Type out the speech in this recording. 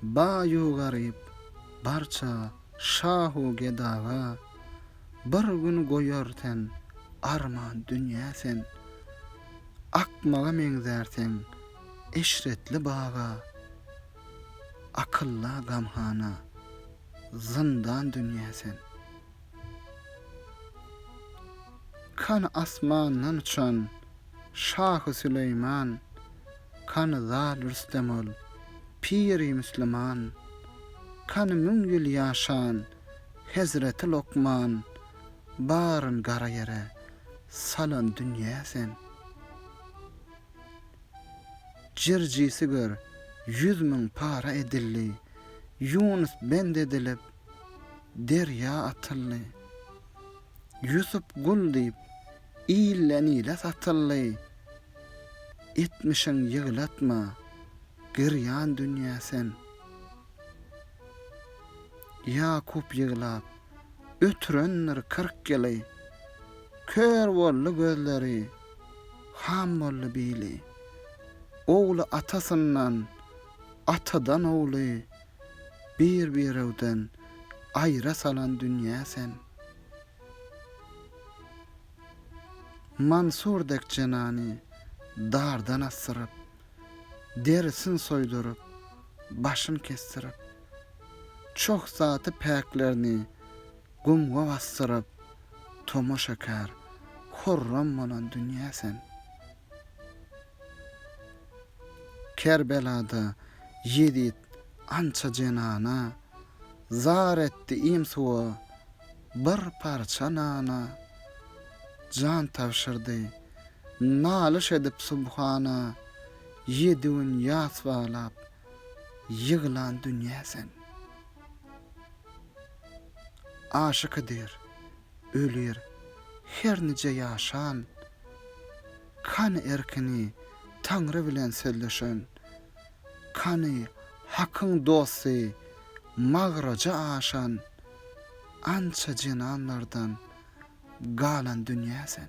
Baý-u garyp, barça şah-u gedaga, Bir gün goýar sen, arman dünýä sen. Akmaga meňzärseň eşretli baga, Akylla gamhana, zyndan dünýä sen. Kany asmandan uçan şahy Süleýman, Kany Zal Rüstem ol, piri müsliman, Kany müň ýyl ýaşan hezreti Lokman, Baryn gara ýere salan dünýä sen. Jirjisi gör, 100 000 para edildi, Ýunus bent edilip, derýa atyldy. Ýusup gul diýip, ilden-ile satyldy. Etmişiň ýyglatma, girýan dünýä sen. Ýakup ýyglap, ötürendir 40 ýyly. Kör boldy gözleri, ham boldy bili. Ogly atasyndan, atadan ogly bir-birewden aýra salan dünýä sen. Mansur dek jenany dardan asdyryp, derisin soýduryp, başyn kesdirip, çoh zaty päklerini gumga basdyryp, tomaşakär, horram bolan dünýä sen. Kerbelada Ýezit ança jenana, Zar etdi im-suwa, bir parça nana. Jan tabşyrdy, nalyş edip Subhana, Ýedi gün ýas baglap, ýyglan dünýä sen. Aşykydyr, ölir her nije ýaşan, Kany erkini Taňry bilen sözleşen, Kany Hakyň dosty magraja aşan, Ança jenanlardan galan dünýä sen.